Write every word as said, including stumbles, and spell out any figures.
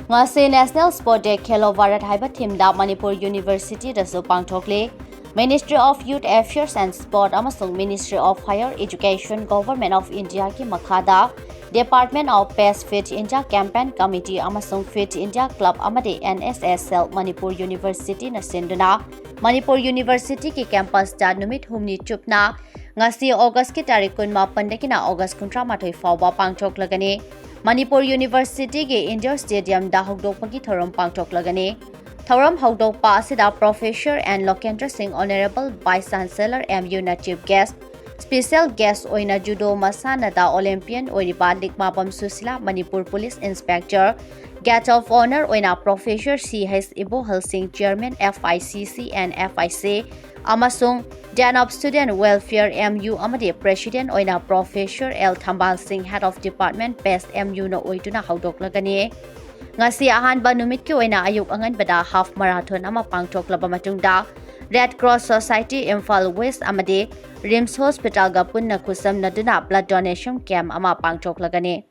ꯉꯁꯤ National Sport Day, ꯈꯦꯂꯣ Bharat ꯍꯥꯏꯕ theme ꯗ Manipur University ꯗꯁꯨ ꯄꯥꯡꯊꯣꯛꯂꯤ꯫ Ministry of Youth Affairs and Sport ꯑꯃꯁꯨꯡ Ministry of Higher Education, Government of India ꯒꯤ ꯃꯈꯥꯗ Department of Pace Fit India Campaign Committee ꯑꯃꯁꯨꯡ Fit India Club ꯑꯃꯗꯤ N S S Cell Manipur University ꯅ ꯁꯤꯟꯗꯨꯅ Manipur University ꯒꯤ campus ꯇ ꯅꯨꯃꯤꯠ ꯍꯨꯝꯅꯤ ꯆꯨꯞꯅ, ꯉꯁꯤ August ꯀꯤ ꯇꯥꯔꯤꯛ ꯀꯨꯟꯃꯥꯄꯟꯗꯒꯤꯅ August ꯀꯨꯟꯊ꯭ꯔꯥ ꯃꯥꯊꯣꯏ ꯐꯥꯎꯕ ꯄꯥꯡꯊꯣꯛꯂꯒꯅꯤ꯫ ꯃꯅꯤꯄꯨꯔ University ꯒꯤ indoor stadium ꯗ ꯍꯧꯗꯣꯛꯄꯒꯤ ꯊꯧꯔꯝ ꯄꯥꯡꯊꯣꯛꯂꯒꯅꯤ꯫ ꯊꯧꯔꯝ ꯍꯧꯗꯣꯛꯄ ꯑꯁꯤꯗ Professor N Lokendra Singh, Honourable Vice Chancellor, M U ꯅ chief guest, special guest ꯑꯣꯏꯅ judo ꯃꯁꯥꯟꯅꯗ Olympian ꯑꯣꯏꯔꯤꯕ ꯂꯤꯛꯃꯥꯕꯝ Sushila, Manipur Police Inspector, guest of honour ꯑꯣꯏꯅ Professor C H Ibohal Singh, Chairman F I C C and F I C, ꯑꯃꯁꯨꯡ Dean of Student Welfare, M U ꯑꯃꯗꯤ President ꯑꯣꯏꯅ Professor L Thambal Singh, Head of Department, Pace, M U ꯅ ꯑꯣꯏꯗꯨꯅ ꯍꯧꯗꯣꯛꯂꯒꯅꯤ꯫ ꯉꯁꯤ ꯑꯍꯥꯟꯕ ꯅꯨꯃꯤꯠꯀꯤ ꯑꯣꯏꯅ ꯑꯌꯨꯛ ꯑꯉꯟꯕꯗ half marathon ꯑꯃ ꯄꯥꯡꯊꯣꯛꯂꯕ ꯃꯇꯨꯡꯗ, Red Cross Society Imphal West ꯑꯃꯗꯤ RIMS Hospital ꯒ ꯄꯨꯟꯅ ꯈꯨꯠꯁꯝꯅꯗꯨꯅ blood donation camp ꯑꯃ ꯄꯥꯡꯊꯣꯛꯂꯒꯅꯤ꯫